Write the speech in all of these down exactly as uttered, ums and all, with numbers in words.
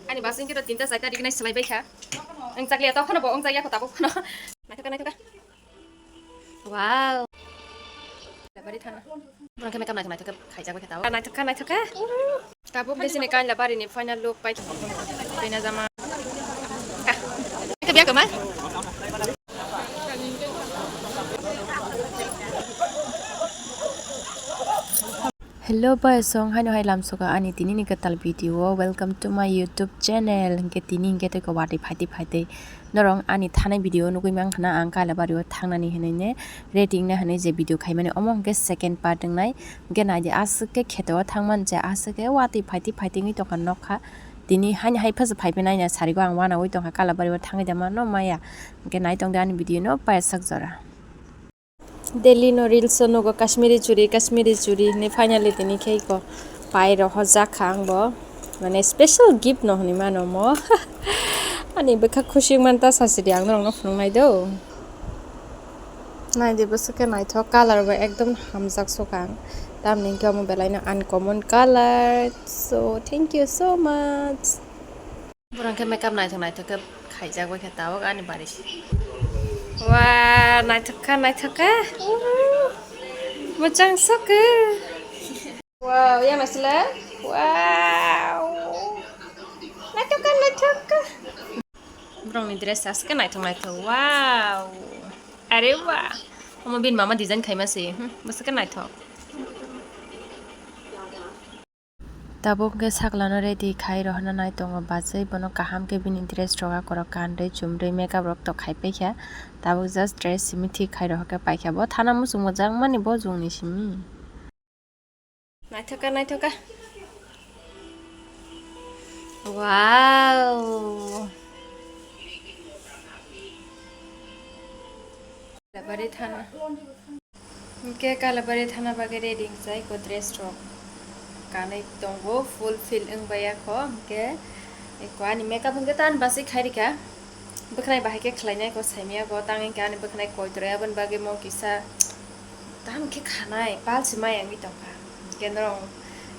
Ani bus wngkhe to tinta charta rignai swlaibaikha. Wng chakliya tokphano bo, wng chakya kho tabuk phano. Naithokha, naithokha. Wow. Bari thana. Borok khe makeup naithok naithok khe khaijak bai khe tabuk. Naithokha, naithokha. Tabuk de sini kaila bari ni final look pai. Bina jama. Ka biya kamai. Hello boys, song haino hai lamsoka ani tini ni kwtal video o. Welcome to my YouTube channel. Hinkhe tini hinkhe tei ko watwi phaitwi phaitwi norok ani thanai video nugwi mankha na, ang Kailabari o thangnani hinwi ne ready wngna hinwi je video khaimani, omo hinkhe second part wngnai. Hinkhe naidi aswk khe kheto o thangmani je aswk khe watwi phaitwi phaitwi wngwi tongkha nokha. Tini haino hai phasa phaiphai naina sarigo ang wanaui tongkha Kailabari o thangwi da mano maya. Hinkhe nai tongdi ani video no paisa jora. Delhi no reels o nugo Kashmiri churi, Kashmiri churi hinwi finally tini khe iko pai rohorjak kha ang bo. Mane special gift no hinwi mano mo. Ani bwkha khusi wngmani ta sasidi ang norokno phunuknai do. Naidi bwswk khe naithok, color bo ekdom hamjak sukha ang. Tamni hwnkhe omo belaino uncommon color. So, thank you so much. Borok khe makeup naithok naithok khe khaijak bai khe tabuk ani bari. Wa, naithok kha, naithok kha. Uhu. Mwchang sokhe. Wow, yang nasle. Wow. Naithok kha, naithok kha. Borokni dress aske naithok naithok. Wow. Are wa. Omo bini mama design khaima se. Hmm, bwswk khe naithok. Tabuk hwnkhe saklano ready khai rohorna nai tongo bachai, bono kaham khe bini dress rok akorok kanrwi chumrwi makeup rok tok khai paikha. Tabuk just dress simi thik khai rohorkhe paikha. Bo thana muchung mojang mani bo jungni simi. Naithokha, naithokha. Wow. Bari thana. Hwnkhe Kalabari thana bagwi ready wngjak, eko dress rok kanwi tongo, full fill wngbai ya kho. Hwnkhe eko ani makeup hwnkhe ta ani bachwi khai rikha, bwkhwnai bahai khe khlainai kho saimaya kho, tang hwnkhe ani bwkhwnai koitor aboni bagwi mo kisa tamo khe khanai pal se maya wngwi tongkha. Hwnkhe norok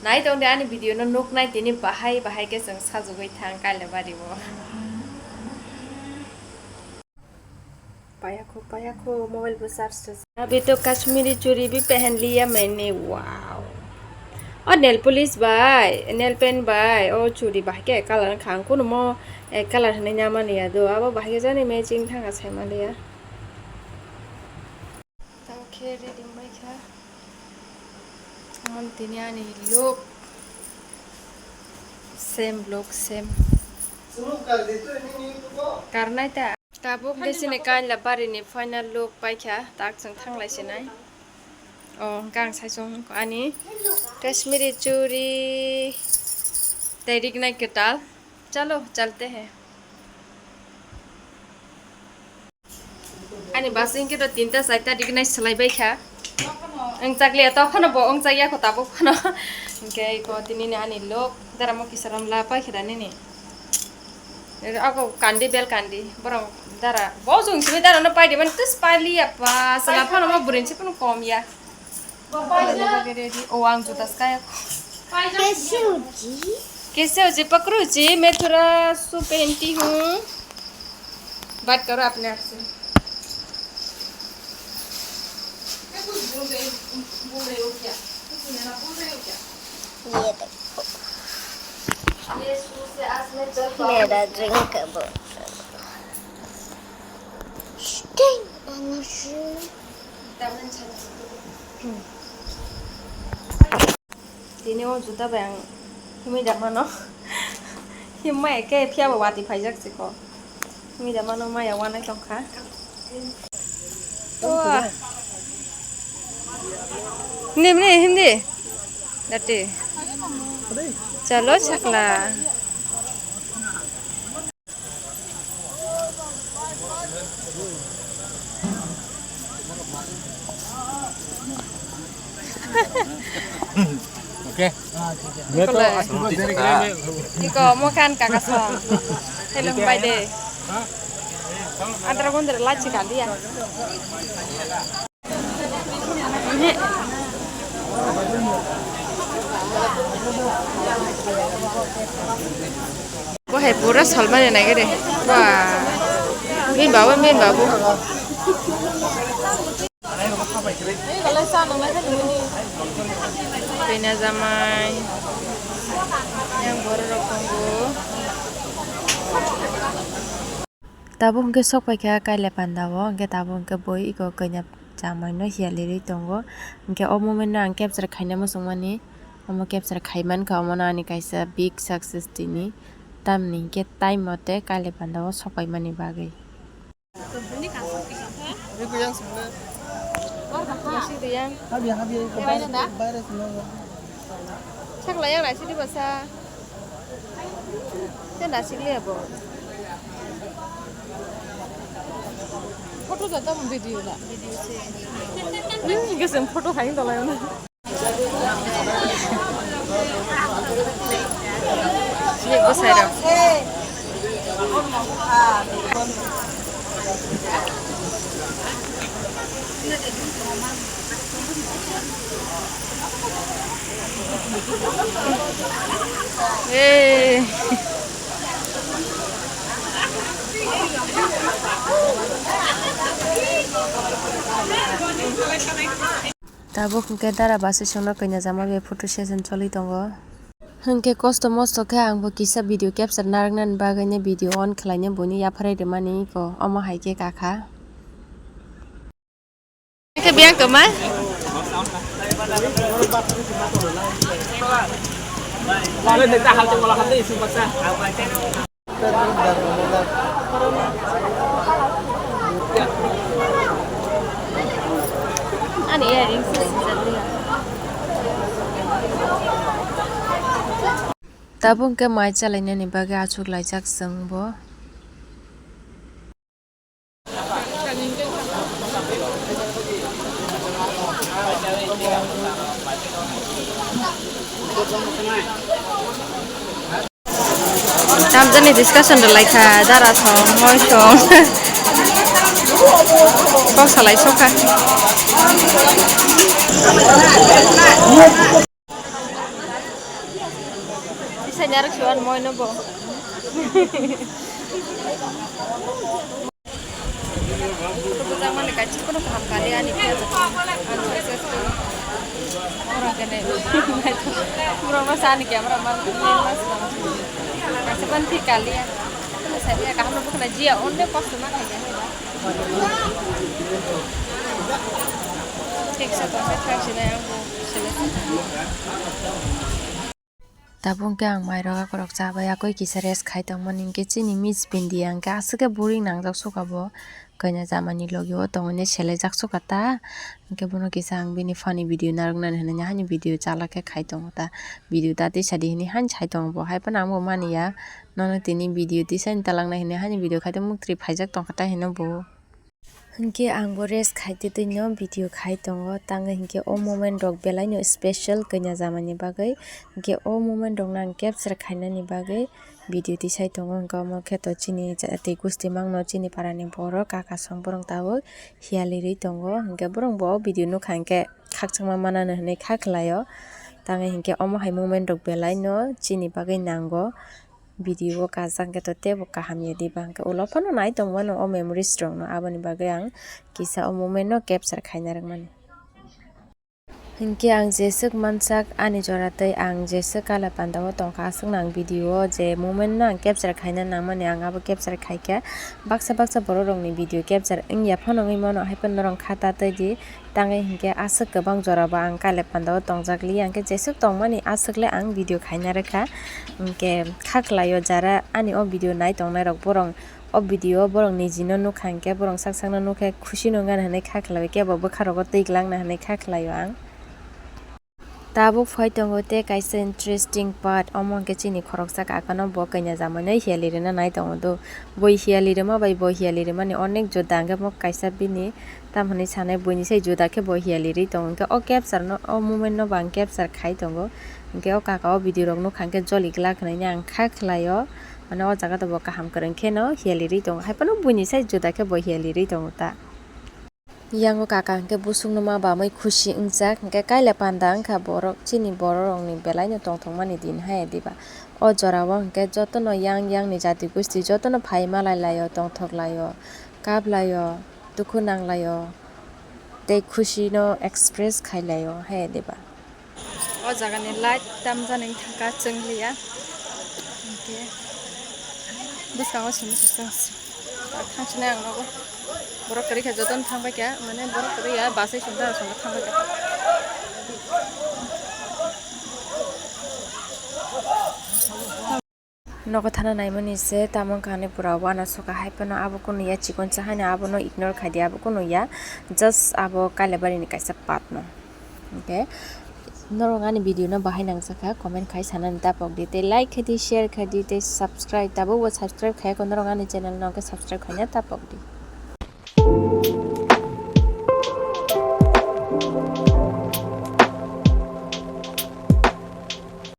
nai tongdi ani video no nuknai tini bahai bahai khe chwng sajagwi thang Kalabari o. Payakho, payakho, mobile bo charge rwjak. Abhi to Kashmiri churi bhi pehen liya maine, wow. O nail polish bai, nail paint bai, o churi bahai khe color wngkha, ang kunu mo, eh, color hinwi namani ya do, abo bahai khe jani matching thangkha saimaliya. Tamo khe ready wngbaikha. Mon tini ani look, same look, same. Karnai ta. Tabuk de sini Kalabari ni final look paikha, tak chwng thanglai sinai. O, hwnkhe ang saichung ani Kashmiri churi tei rignai kwtal. Chalo, chalte hai. Ani bus hwnkhe to tinta charta rignai swlaibaikha. Wng chakliya tokphano bo wng chakya kho tabuk phano. Hwnkhe eko tinini ani look, dara mo kisa rom la paikha da nini. Ako kandi bel kandi, borok dara, bo jung simi dara no paidi mani tus paliya pa, sala phano mo burin si phano kom ya. O ang juta skaya. कैसे हो जी? कैसे हो जी? पकड़ो जी, मैं थोड़ा सो पहनती हूँ। बात करो अपने आप से। ये देखो। ये शू से आज मैं चल पाऊंगी। मेरा ड्रिंक है वो। Sting energy. Tini o juta bai ang himwi da mano. Himma eke phiya bo watwi phaijak se ko. Himwi da mano maya wanai tongkha. Wah. Himdi, himdi, himdi. Dati. Chalo chakla. Oke. Iko, mo kan kaka song. Hello, bye de. Antara gondre lachi kali ya. Bo hai pura salmani nai gede. Wah. Min babu, min babu. Kena jamai. Yang borok rok tongo. Tabuk hwnkhe sok paikha Kailapanda o, hwnkhe tabuk hwnkhe bui eko kanya chamai no hiyalirwi tongo. Hwnkhe o moment no ang capture khaina muchungmani, omo capture khaimankha, omono ani kaisa big success tini. Tamni hwnkhe time mote Kailapanda o sok paimani bagwi. Sakla yang naisidi basa. Te nasikli abo. Photo jata mo video la. Video se. Hmm, gesem photo hain dolai ona. Sini ko sai ra. Hey. Tabuk hwnkhe dara basi songno kanya jama bai photo session choli tongo. Hwnkhe kosto mosto khe ang bo kisa video capture narwknani bagwi ni video on khlaina buini yapharwi rwmani eko omo hai khe kakha. Khe biyang tongma? Ani earrings se sijak liya. Tabuk hwnkhe mai chalainani bagwi achuk laijak chwng bo. Tamjani discussion rwlaikha, dara song, moi song. Kok salai sokha. Isai narwk siwan moi no bo. Bujak mani kaisa kono kaham kali ani khe unsuccessful. Oro kene borok no sa ani camera man mas kaisa ban thik kali ya. Kono sa ya kaham no bukna jia onne kosto ma khaija. Thik sa tongkha thang sinai ang bo sele. Tabuk hwnkhe ang mairok akorok chabai yakui kisa rest khai tongmani hwnkhe chini miss bindi hwnkhe aswk khe boring nangjak sukha bo kanya jamani logi o tongwi selejak sukha ta hwnkhe bono kisa ang bini funny video narwknani hwnwi haini video chala khe khai tongo ta video ta tisadi hwnwi haino sai tongo bo haiphano ang bo mani ya nono tini video tisaini talangnai hwnwi haini video khai tongmani muktwi phaijak tongkha ta hino bo. Hwnkhe ang bo rest khai twi twi no video khai tongo, tangwi hwnkhe o moment rok belai no special kanya jamani bagwi, hwnkhe o moment rok no ang capture khainani bagwi video tisai tongo, hwnkhe omo khe to chini jati gusti mangno chini para ni borok kaka song borok tabuk hiyali rwi tongo, hwnkhe borok bo o video nukha hwnkhe khakchangma manani hwnwi kha khlai o, tangwi hwnkhe omo hai moment rok belai no chini bagwi nango. Video o kajak hwnkhe to teibo kaham ya diba hwnkhe ulo phano nai tongmano o memories rokno, aboni bagwi ang kisa o moment no capture khaina rwkmani. Hinkhe ang jeswk mansak ani jora tei ang jeswk kala panda o tongkha, aswkno ang video o je moment no ang capture khaina nangmani ang abo capture khaikha. Baksa baksa borok rokni video capture wngya phano wngwi mano, haiphano norok kha ta twi di. Tangwi hinkhe aswk kwbang jorabo ang kale pandao tongjak liya, hinkhe jeswk tongmani aswkle ang video khaina rwkha. Hinkhe kha khlaio jara ani o video nai tongnairok, borok o video o borok nijino nukha hinkhe borok sak sakno nukhe khusi nung gana hinwi kha khlaio, kebo bwkharogo twi glak na hinwi kha khlaio ang. Tabuk phai tongo tei kaisa interesting part, omo hinkhe chini khoroksa kakano bo kanya jamaino hiyali rwna nai tongo do. Bo hiyali rwma bai bo hiyali rwmani onek juda, hinkhe mo kaisa bini tamhinwi sanai buini sai juda khe bo hiyali rwi tongo. Hinkhe o capture no, o moment no bo ang capture khai tongo. Hinkhe o kaka o video rok nukha hinkhe joli glak hinwi ang kha khlaio. Mane o jaga to bo kaham kwrwng kheno hiyali rwi tongo. Haiphano buini sai juda khe bo hiyali rwi tongo ta. Yango kaka hinkhe busukno ma bamwi khusi wngjak, hinkhe kaila panda wngkha borok, chini borok rokni belai no tongthokmani din hai diba. O jora o hwnkhe jotono yang yang ni jati gosti jotono phai malai lai o, tongthok lai o, kap lai o, dukhu nang lai o, tei khusi no express khai lai o, he diba? O jaga ni light tamjani thangkha chwng liya. Hwnkhe bwskango simi swsang si. Thangsinai ang nogo. Borok kwrwi khe jotono thangbai kha, mane borok kwrwi ya, bus hai songda songda thangbai kha. Nogo thana naimani se, tamo wngkha ani pura uanasoka hai phano abo kunu ya, chikon cha haino abono ignore khai di, abo kunu ya, just abo Kailabari ni kaisa part no. Okay, norok ani video no bahai nangjakha, comment khai sanani tapok di, tei like khai di, share khai di, tei subscribe, tabukbo subscribe khayakho norok ani channel no, hwnkhe subscribe khaina tapok di.